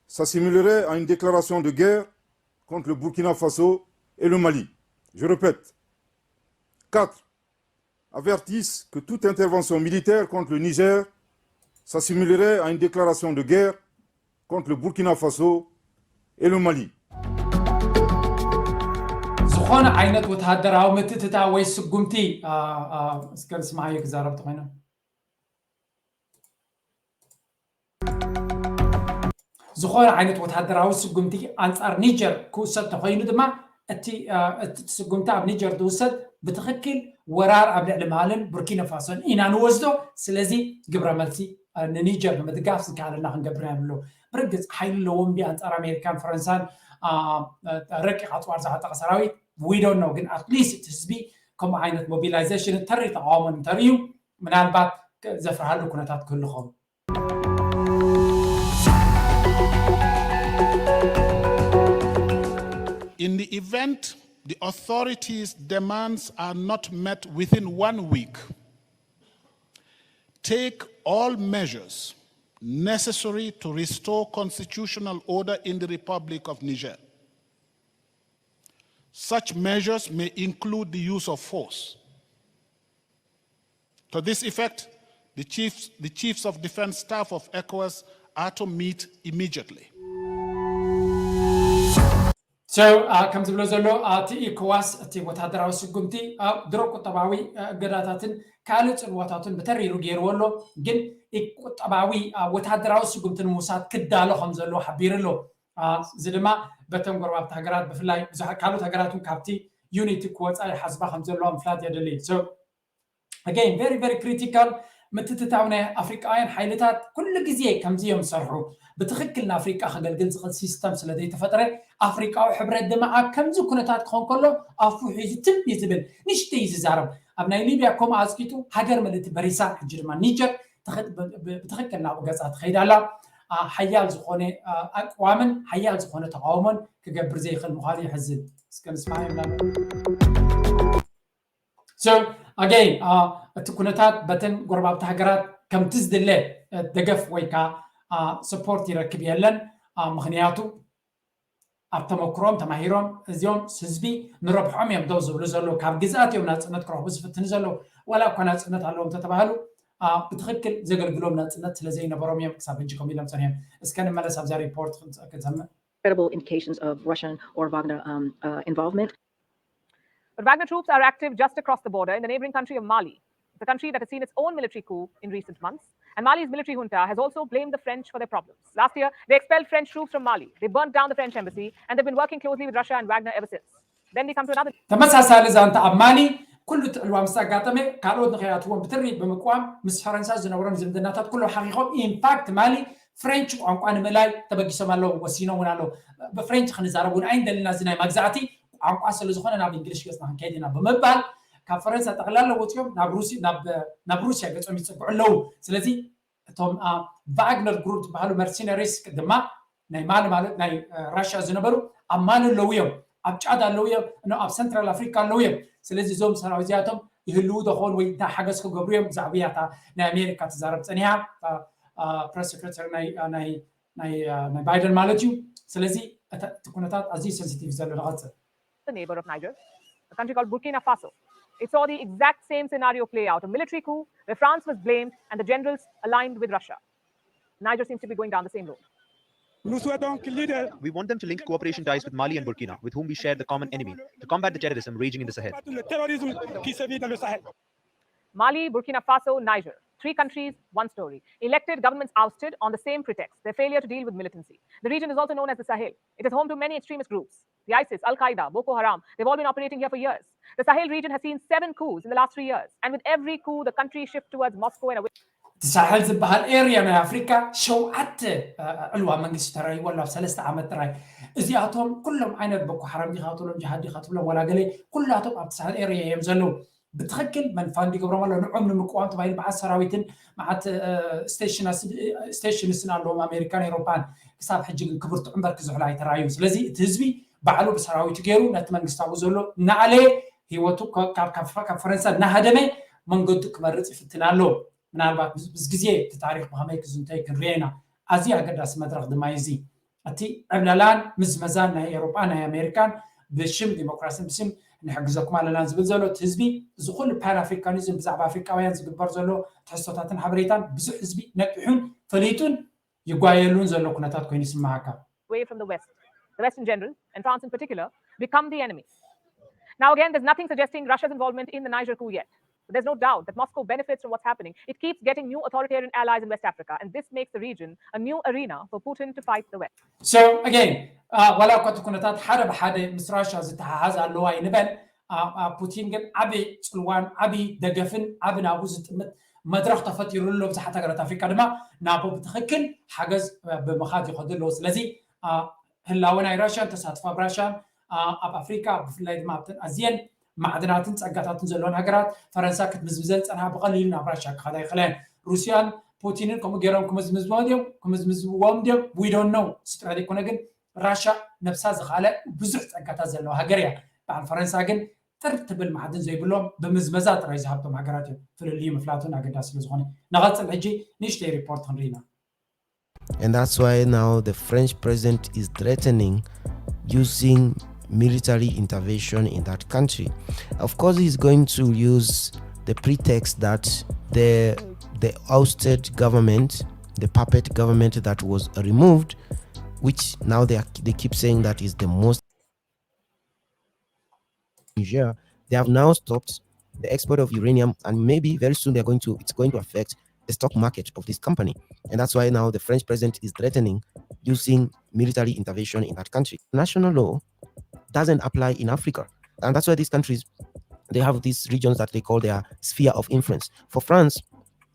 s'assimilerait à une déclaration de guerre contre le Burkina Faso et le Mali. Je répète, quatre avertissent que toute intervention militaire contre le Niger s'assimilerait à une déclaration de guerre contre le Burkina Faso et le Mali. ዝኾነ ዓይነት ወተሃደራዊ ምትእትታው ወይ ስጉምቲ እስከ ንስማዓዮ ክዛረብ ተኾይኖም ዝኾነ ዓይነት ወተሃደራዊ ስጉምቲ ኣንጻር ኒጀር ክውሰድ ተኾይኑ ድማ እቲ ስጉምቲ ኣብ ኒጀር ዝውሰድ ብትኽክል ወራር ኣብ ልዕሊ ማልን ቡርኪና ፋሶን ኢና ንወስዶ። ስለዚ ግብረ መልሲ ንኒጀር ንምድጋፍ ዝከኣለና ክንገብር ኢና ንብሎ። ብርግፅ ሓይሊ ኣለዎም ድዩ ኣንጻር ኣሜሪካን ፈረንሳን ረቂቕ ኣፅዋር ዝዓጠቐ ሰራዊት? We don't know። ግን ኣትሊስት ህዝቢ ከምኡ ዓይነት ሞቢላይዜሽን ተሪ ተቃውሞን እንተርእዩ ምናልባት ዘፍርሃሉ ኩነታት ክህሉ ኸውን። In the event the authorities' demands are not met within one week, take all measures necessary to restore constitutional order in the Republic of Niger. Such measures may include the use of force. To this effect, the chiefs, the chiefs of defense staff of ECOWAS are to meet immediately. So ከም ዝብሎ ዘሎ እቲ ኢኮዋስ እቲ ወታደራዊ ስጉምቲ ድሮ ቁጠባዊ እገዳታትን ካልእ ፅልዋታትን ብተሪሩ ገይርዎ ኣሎ። ግን ቁጠባዊ ወታደራዊ ስጉምቲ ንምውሳድ ክዳሎ ከም ዘለዎ ሓቢሩ ኣሎ። እዚ ድማ በተን ጎረባብቲ ሃገራት ብፍላይ ብዙሓት ካልኦት ሃገራት እውን ካብቲ ዩኒቲ ክወፃ ይሓስባ ከም ዘለዋ ምፍላጥ የድሊ። Again very very critical ምትትታው ናይ ኣፍሪቃውያን ሓይልታት ኩሉ ግዜ ከምዚ እዮም ዝሰርሑ። ብትኽክል ንኣፍሪቃ ከገልግል ዝኽእል ሲስተም ስለ ዘይተፈጥረ ኣፍሪቃዊ ሕብረት ድማ ኣብ ከምዚ ኩነታት ክኾን ከሎ ኣፉ ሒዙ ትም እዩ ዝብል። ንሽተይ እዩ ዝዛረብ። ኣብ ናይ ሊብያ ከምኡ ኣፅቂጡ ሃገር ምልእቲ በሪሳ ሕጂ ድማ ኒጀር ብትኽክል ናብኡ ገፃ ትኸይድ ኣላ። ሓያል ዝኾነ ኣቅዋምን ሓያል ዝኾነ ተቃውሞን ክገብር ዘይኽእል ምዃኑ የሕዝን። እስከ ንስማዕ ይብላ። So again እቲ ኩነታት በተን ጎረባብቲ ሃገራት ከምቲ ዝድለ ደገፍ ወይ ከዓ support ይረክብ የለን። ምክንያቱ ኣብ ተመክሮም ተማሂሮም እዚኦም ህዝቢ ንረብሖም እዮም ደው ዝብሉ ዘለዉ። ካብ ግዝኣት እዮም ናፅነት ክረኽቡ ዝፍትኑ ዘለዉ። ዋላ እኳ ናፅነት ኣለዎም እንተተባህሉ ብትኽክል ዘገልግሎም ናፅነት ስለዘይነበሮም እዮም ክሳብ ሕጂ ከምኡ ኢሎም ፀኒሖም። እስከ ንመለስ ኣብዛ ሪፖርት ክንሰምዕ። Credible indications of Russian or Wagner um, uh, involvement. But Wagner troops are active just across the border in the neighboring country of Mali, the country that has seen its own military coup in recent months. And Mali's military junta has also blamed the French for their problems. Last year, they expelled French troops from Mali. They burnt down the French embassy, and they've been working closely with Russia and Wagner ever since. Then we come to another. ተመሳሳሊ ዛንታ ኣብ ማሊ ኩሉ እቲ ዕልዋ ምስ ኣጋጠመ ካልኦት ንኸይኣትዎም ብትሪ ብምቅዋም ምስ ፈረንሳ ዝነበሮም ዝምድናታት ኩሉ ሓቂቆም። ኢንፋክት ማሊ ፍሬንች ቋንቋ ንምእላይ ተበጊሶም ኣለዉ፣ ወሲኖም እውን ኣለዉ። ብፍሬንች ክንዛረብ እውን ኣይንደልን፣ እዚ ናይ መግዛእቲ ቋንቋ ስለ ዝኾነ ናብ እንግሊሽ ገፅና ክንከይድ ኢና ብምባል ካብ ፈረንሳ ጠቕላላ ወፂኦም ናብ ሩሲ ናብ ናብ ሩሲያ ገፆም ይፅግዑ ኣለዉ። ስለዚ እቶም ቫግነር ግሩፕ ዝበሃሉ መርሲነሪስ ድማ ናይ ማሊ ማለት ናይ ራሽያ ዝነበሩ ኣብ ማሊ ኣለዉ እዮም፣ ኣብ ጫድ ኣለዉ እዮም፣ ኣብ ሰንትራል ኣፍሪካ ኣለዉ እዮም። ስለዚ እዞም ሰራዊት እዚኣቶም ይህልዉ ዶ ኸውን ወይ እንታይ ሓገዝ ክገብሩ እዮም? ብዛዕባ እያ እታ ናይ ኣሜሪካ ትዛረብ ፀኒሓ ፕረስ ሴክሬታሪ ናይ ባይደን ማለት እዩ። ስለዚ እቲ ኩነታት ኣዝዩ ሴንሲቲቭ ዘሎ ንቐፅል። The neighbor of Niger, a country called Burkina Faso. It saw the exact same scenario play out, a military coup where France was blamed and the generals aligned with Russia. Niger seems to be going down the same road. We want them to link cooperation ties with Mali and Burkina, with whom we share the common enemy, to combat the terrorism raging in the Sahel. Mali, Burkina Faso, Niger. Three countries, one story. Elected governments ousted on the same pretext, their failure to deal with militancy. The region is also known as the Sahel. It is home to many extremist groups. The ISIS, Al Qaeda, Boko Haram, they've all been operating here for years. The Sahel region has seen seven coups in the last three years, and with every coup, the country shifts towards Moscow and away. እቲ ሳሕል ዝበሃል ኤርያ ናይ ኣፍሪካ ሸውዓተ ዕልዋ መንግስቲ ተራይዎ ኣሎ ኣብ ሰለስተ ዓመት ጥራይ። እዚኣቶም ኩሎም ዓይነት ቦኮ ሓራም ዲኻ ትብሎም ጅሃድ ዲኻ ትብሎም ዋላ ገለ ኩላቶም ኣብቲ ሳሕል ኤርያ እዮም ዘለዉ። ብትኽክል መን ፋንድ ይገብሮም ኣሎ ንዖም ንምቅዋም ተባሂሉ መዓት ሰራዊትን መዓት ስቴሽንስን ኣለዎም ኣሜሪካን ኤሮፓን። ክሳብ ሕጂ ግን ክብርትዑ እምበር ክዝሕሉ ኣይተራእዩ። ስለዚ እቲ ህዝቢ ባዕሉ ብሰራዊቱ ገይሩ ነቲ መንግስታዊ ዘሎ እናኣለየ ህይወቱ ካብ ፈረንሳ እናሃደመ መንገዱ ክመርፅ ይፍትን ኣሎ። ምናልባት ምስ ግዜ እቲ ታሪክ ብኸመይ ክዝንተይ ክንሪኦ ኢና። ኣዝዩ ኣገዳሲ መድረክ ድማ እዩ እዚ። እቲ ዕብለላን ምዝመዛን ናይ ኤሮጳ ናይ ኣሜሪካን ብሽም ዲሞክራሲን ብሽም ንሕግዘኩም ኣለና ዝብል ዘሎ እቲ ህዝቢ እዚ ኩሉ ፓን ኣፍሪካኒዝም ብዛዕባ ኣፍሪካውያን ዝግበር ዘሎ ትሕዝቶታትን ሓበሬታን ብዙሕ ህዝቢ ነቂሑን ፈሊጡን ይጓየሉን ዘሎ ኩነታት ኮይኑ ይስምዓካ። Away from the West, the West in general, and France in particular, become the enemy. Now, again, there's nothing suggesting Russia's involvement in the Niger coup yet. But there's no doubt that Moscow benefits from what's happening. It keeps getting new authoritarian allies in West Africa, and this makes the region a new arena for Putin to fight the West. So, again, ዋላ እኳ እቲ ኩነታት ሓደ ብሓደ ምስ ራሻ ዝተሓሓዝ ኣለዋ ይንበል፣ ፑቲን ግን ዓቢ ጽልዋን ዓቢ ደገፍን ዓቢ ናብኡ ዝጥምት መድረኽ ተፈጢሩሉ ኣሎ። ብዙሓት ሃገራት ኣፍሪካ ድማ ናብኡ ብትኽክል ሓገዝ ብምኻድ ይኸዱ ኣለዉ። ስለዚ ህላወ ናይ ራሽያን ተሳትፎ ኣብ ራሽያን ኣብ ኣፍሪካ ብፍላይ ድማ ኣብተን ኣዝየን ማዕድናትን ጸጋታትን ዘለወን ሃገራት ፈረንሳ ክትምዝምዘን ጸንሓ ብቐሊሉ ናብ ራሽያ ክኸዳ ይኽእለን። ሩስያን ፑቲንን ከምኡ ገይሮም ክምዝምዝዎም ድዮም ክምዝምዝዎም ድዮም we don't know። እሱ ጥራሕ ዘይኮነ ግን ራሽያ ነብሳ ዝኻለ ብዙሕ ጸጋታት ዘለዋ ሃገር እያ። በዓል ፈረንሳ ግን ጥር ትብል ማዕድን ዘይብሎም ብምዝመዛ ጥራይ ዝሃብቶም ሃገራት እዮም። ፍልልዩ ምፍላቱን ኣገዳሲ ስለ ዝኾነ ንቐጽል። ሕጂ ንእሽተይ ሪፖርት ክንርኢና። And that's why now the French president is threatening using military intervention in that country. Of course, he's going to use the pretext that the the ousted government, the puppet government that was removed, which now they are, they keep saying that is the most Niger, they have now stopped the export of uranium, and maybe very soon they're going to it's going to affect the stock market of this company. And that's why now the French president is threatening using military intervention in that country. National law doesn't apply in Africa, and that's why these countries they have these regions that they call their sphere of influence. For France,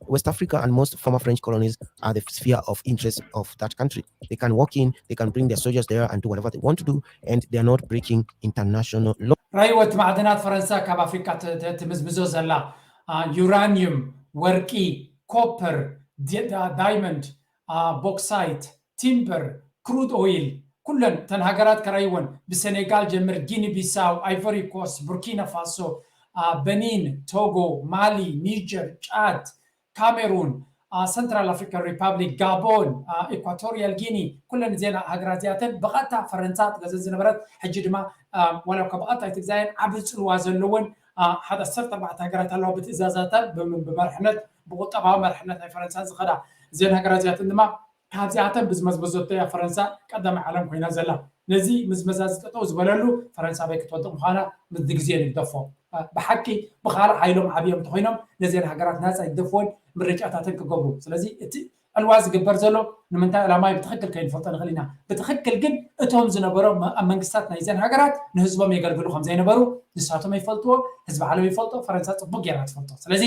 West Africa and most former French colonies are the sphere of interest of that country. They can walk in, they can bring their soldiers there and do whatever they want to do, and they are not breaking international law. ራይወት ማዕድናት ፈረንሳ ካብ ኣፍሪካ ትምዝምዞ ዘላ ዩራኒየም፣ ወርቂ፣ ኮፐር፣ ዳይመንድ፣ ቦክሳይት፣ ቲምበር፣ ክሩድ ኦይል ኩለን እተን ሃገራት ከራይወን ብሰኔጋል ጀምር ጊኒ ቢሳው፣ ኣይቨሪ ኮስት፣ ቡርኪና ፋሶ፣ በኒን፣ ቶጎ፣ ማሊ፣ ኒጀር፣ ጫድ፣ ካሜሩን፣ ሰንትራል ኣፍሪካን ሪፓብሊክ፣ ጋቦን፣ ኢኳቶሪያል ጊኒ ኩለን እዚአን ሃገራት እዚኣተን ብቐጥታ ፈረንሳ ትገዘ ዝነበረት ሕጂ ድማ ዋላ እኳ ብቐጥታ ኣይትግዛየን ዓቢ ጽልዋ ዘለወን ሓደ ዓሰርተ ኣርባዕተ ሃገራት ኣለዋ ብትእዛዛተን ብመርሕነት ብቁጠባዊ መርሕነት ናይ ፈረንሳ ዝኸዳ። እዘን ሃገራት እዚኣተን ድማ ካብዚኣተን ብዝመዝመዘቶ እያ ፈረንሳ ቀዳማይ ዓለም ኮይና ዘላ። ነዚ ምዝመዛ ዝጠጠው ዝበለሉ ፈረንሳ ኣበይ ክትወድቕ ምዃና ምስዚ ግዜ ንግደፎ። ብሓቂ ብኻልእ ሓይሎም ዓብዮም እንተኾይኖም ነዚአን ሃገራት ናፃ ይግደፍወን ምርጫታተን ክገብሩ። ስለዚ እቲ ዕልዋ ዝግበር ዘሎ ንምንታይ ዕላማ እዩ ብትኽክል ከይንፈልጦ ንኽእል ኢና። ብትኽክል ግን እቶም ዝነበሮም ኣብ መንግስታት ናይዘን ሃገራት ንህዝቦም የገልግሉ ከም ዘይነበሩ ንሳቶም ይፈልጥዎ፣ ህዝቢ ዓለም ይፈልጦ፣ ፈረንሳ ፅቡቅ ጌራ ትፈልጦ። ስለዚ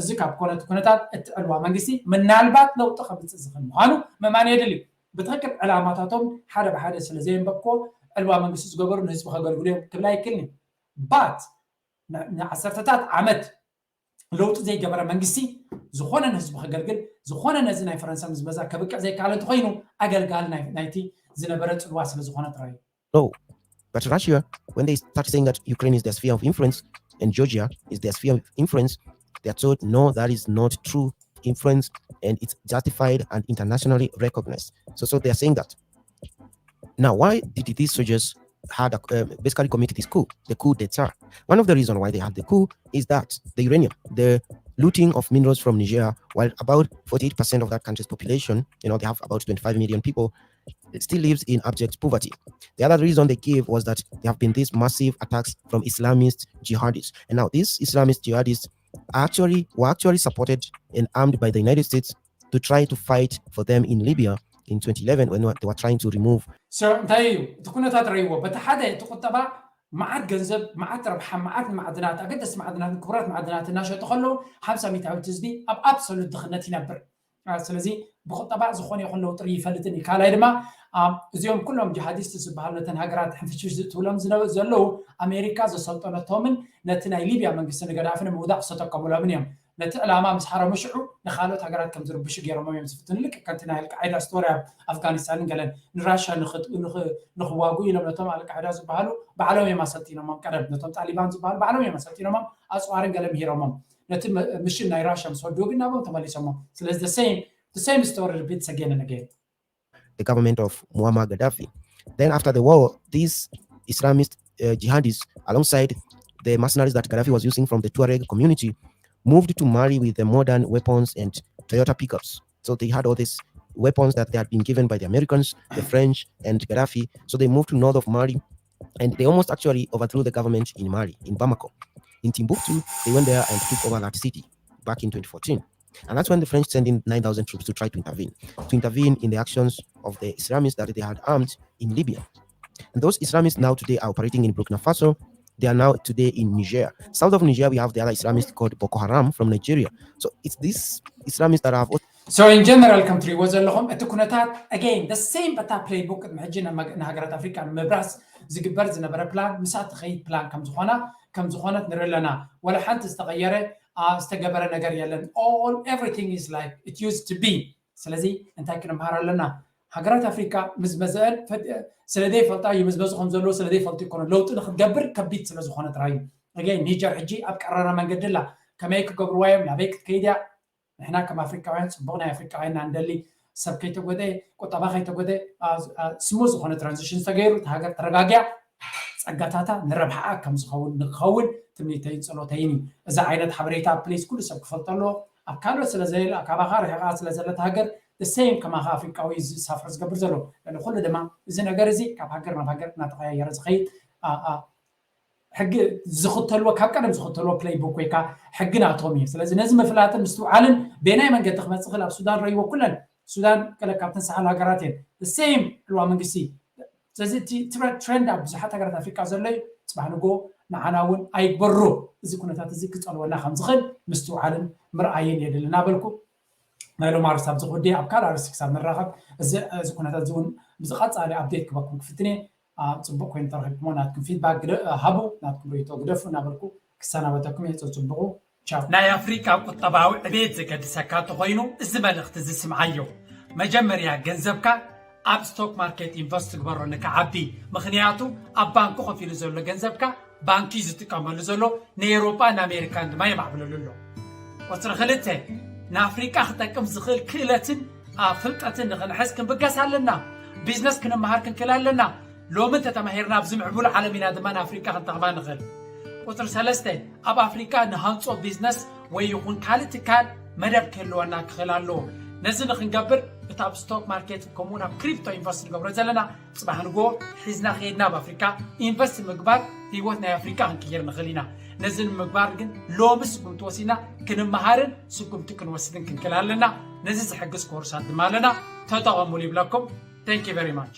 እዚ ካብ ኮነ እቲ ኩነታት እቲ ዕልዋ መንግስቲ ምናልባት ለውጢ ከምፅእ ዝኽእል ምዃኑ ምእማን የድሊ። ብትኽክል ዕላማታቶም ሓደ ብሓደ ስለ ዘየንበብክዎ ዕልዋ መንግስቲ ዝገበሩ ንህዝቢ ከገልግሉ እዮም ክብል ኣይክእልን እዩ። ባት ንዓሰርተታት ዓመት ለውጢ ዘይገበረ መንግስቲ ዝኾነ ንህዝቢ ከገልግል ዝኾነ ነዚ ናይ ፈረንሳ ምዝመዛ ከብቅዕ ዘይከኣለ እንተኾይኑ ኣገልጋሊ ናይቲ ዝነበረ ፅልዋ ስለ ዝኾነ ጥራይ እዩ። No. But Russia, when they start saying that Ukraine is their sphere of influence and Georgia is their sphere of influence, they are told, no, that is not true influence and it's justified and internationally recognized. So, so they are saying that Now, why did these soldiers had a, uh, basically commit this coup, the coup d'etat? One of the reasons why they had the coup is that the uranium, the looting of minerals from Niger, while about forty-eight percent of that country's population, you know, they have about twenty-five million people, it still lives in abject poverty. The other reason they gave was that there have been these massive attacks from Islamist jihadists. And now these Islamist jihadists actually were actually supported and armed by the United States to try to fight for them in Libya in twenty eleven when they were trying to remove. So እንታይ እዩ እቲ ኩነታት ረይዎ? በቲ ሓደ እቲ ቁጠባ መዓት ገንዘብ፣ መዓት ረብሓ፣ መዓት ማዕድናት፣ ኣገደስቲ ማዕድናት፣ ክቡራት ማዕድናት እናሸጡ ከለዉ ሓምሳ ሚእታዊት ህዝቢ ኣብ ኣብሶሉት ድኽነት ይነብር። ስለዚ ብቁጠባ ዝኾነ ይኹን ለውጢ ይፈልጥን እዩ። ካልኣይ ድማ እዚኦም ኩሎም ጂሃዲስት ዝበሃሉ ነተን ሃገራት ሕንፍሽፍሽ ዝእትውሎም ዘለዉ ኣሜሪካ ዘሰልጠነቶምን ነቲ ናይ ሊብያ መንግስቲ ንገዳፊ ንምውዳቕ ዝተጠቀሙሎምን እዮም። ነቲ ዕላማ ምስ ሓረሙ ሽዑ ንካልኦት ሃገራት ከም ዝርብሹ ገይሮሞም እዮም ዝፍትኑ። ልክዕ ከምቲ ናይ ኣልቃዒዳ ስቶሪ ኣብ ኣፍጋኒስታንን ገለን ንራሻ ንኽዋጉ ኢሎም ነቶም ኣልቃዒዳ ዝበሃሉ ባዕሎም እዮም ኣሰልጢኖሞም። ቀደም ነቶም ጣሊባን ዝበሃሉ ባዕሎም እዮም ኣሰልጢኖሞም፣ ኣፅዋርን ገለ ምሂሮሞም። ነቲ ምሽን ናይ ራሻ ምስ ወድኡ ግን ናብኦም ተመሊሶሞም። ስለዚ the same the same story repeats again and again. The government of Muammar Gaddafi. Then after the war, these Islamist uh, jihadists, alongside the mercenaries that Gaddafi was using from the Tuareg community, moved to Mali with the modern weapons and Toyota pickups. So they had all these weapons that they had been given by the Americans, the French, and Gaddafi. So they moved to north of Mali, and they almost actually overthrew the government in Mali, in Bamako. In Timbuktu, they went there and took over that city back in twenty fourteen. And that's when the French sent in nine thousand troops to try to intervene, to intervene in the actions of the Islamists that they had armed in Libya. And those Islamists now today are operating in Burkina Faso. They are now today in Niger. South of Niger, we have the other Islamists called Boko Haram from Nigeria. So it's these Islamists that have So in general ከም ትሪእዎ ዘለኹም እቲ ኩነታት again the same በታ playbook ቅድሚ ሕጂ ንሃገራት ኣፍሪቃ ንምብራስ ዝግበር ዝነበረ ፕላን ምሳ ትኸይድ ፕላን ከምዝኾና ከምዝኾነት ንርኢ ኣለና። ወላ ሓንቲ ዝተቐየረ ዝተገበረ ነገር የለን። All everything is like it used to be። ስለዚ እንታይ ክንምሃር ኣለና? ሃገራት ኣፍሪካ ምዝመዘአን ስለዘይፈልጣ ይምዝመዙ ከም ዘለዎ ስለዘይፈልጡ ይኮነ። ለውጢ ንክትገብር ከቢድ ስለዝኾነ ጥራይ እዩ። Again ኒጀር ሕጂ ኣብ ቀራራ መንገዲ ኣላ። ከመይ ክገብርዋ እዮም? ናበይ ክትከይድ እያ? ንሕና ከም ኣፍሪካውያን ፅቡቕ ናይ ኣፍሪካውያን ኢና ንደሊ። ሰብ ከይተጎደ፣ ቁጠባ ከይተጎደ፣ smooth ዝኾነ transition ዝተገይሩ፣ እታ ሃገር ተረጋጊያ፣ ፀጋታታ ንረብሓኣ ከም ዝኸውን ንክኸውን ትምኒተይን ፀሎተይን እዩ። እዚ ዓይነት ሓበሬታ please ኩሉ ሰብ ክፈልጦ ኣለዎ። ኣብ ካልኦት ስለ ዘየለ ካባኻ ርሒቓ ስለ ዘለታ ሃገር the same ከማኻ ኣፍሪቃዊ ዝሳፍር ዝገብር ዘሎ። ኩሉ ድማ እዚ ነገር እዚ ካብ ሃገር ናብ ሃገር እናተቐያየረ ዝኸይድ ሕጊ ዝኽተልዎ ካብ ቀደም ዝኽተልዎ playbook ወይ ከዓ ሕጊ ናቶም እዩ። ስለዚ ነዚ ምፍላጥን ምስትውዓልን በየናይ መንገዲ ክመፅእ ክእል ኣብ ሱዳን ረይዎ ኩለን ሱዳን ገለ ካብተን ሰሓል ሃገራት እየን። The same ዕልዋ መንግስቲ ስለዚ እቲ ትረንድ ኣብ ብዙሓት ሃገራት ኣፍሪቃ ዘሎ እዩ። ፅባሕ ንጎ ንዓና እውን ኣይግበሮ። እዚ ኩነታት እዚ ክፀልወና ከም ዝኽእል ምስትውዓልን ምርኣይን የድሊ እናበልኩ ናይ ሎም ኣርስቲ ኣብዚ ክውዲ ኣብ ካልእ ኣርስቲ ክሳብ ንራኸብ እዚ ኩነታት እዚ እውን ብዝቐፃሊ update ክበኩም ክፍትን እየ። ፅቡቅ ኮይኑ ተረኺብኩሞ ናትኩም feedback ሃቡ፣ ናትኩም ርእይቶ ግደፉ እናበልኩ ክሰናበተኩም እየ። ፅቡቁ ቻው። ናይ ኣፍሪቃ ቁጠባዊ ዕቤት ዘገድሰካ እንተኾይኑ እዚ መልእኽቲ እዚ ስምዓዮ። መጀመርያ ገንዘብካ ኣብ stock market invest ግበሮ ንክዓቢ። ምኽንያቱ ኣብ ባንኪ ኮፍ ኢሉ ዘሎ ገንዘብካ ባንኪ እዩ ዝጥቀመሉ ዘሎ፣ ንኤውሮጳን ኣሜሪካን ድማ የማዕብለሉ ኣሎ። ቁፅሪ ክልተ፣ ንኣፍሪቃ ክጠቅም ዝኽእል ክእለትን ፍልጠትን ንኽንሕዝ ክንብገስ ኣለና። ቢዝነስ ክንመሃር ክንክእል ኣለና። ሎሚ እንተተማሂርና ኣብዚ ምዕቡል ዓለም ኢና ድማ ንኣፍሪቃ ክንጠቕማ ንኽእል። ቁፅሪ ሰለስተ፣ ኣብ ኣፍሪቃ ንሃንፆ ቢዝነስ ወይ ይኹን ካልእ ትካል መደብ ክህልወና ክኽእል ኣለዎ። ነዚ ንክንገብር እቲ ኣብ stock market ከምኡውን ኣብ crypto invest ንገብሮ ዘለና ፅባሕ ንጎ ሒዝና ከይድና ኣብ ኣፍሪካ invest ምግባር ህይወት ናይ ኣፍሪካ ክንቅይር ንኽእል ኢና። ነዚ ንምግባር ግን ሎሚ ስጉምቲ ወሲድና ክንመሃርን ስጉምቲ ክንወስድን ክንክእል ኣለና። ነዚ ዝሕግዝ ኮርሳት ድማ ኣለና፣ ተጠቐሙሉ ይብለኩም። Thank you very much።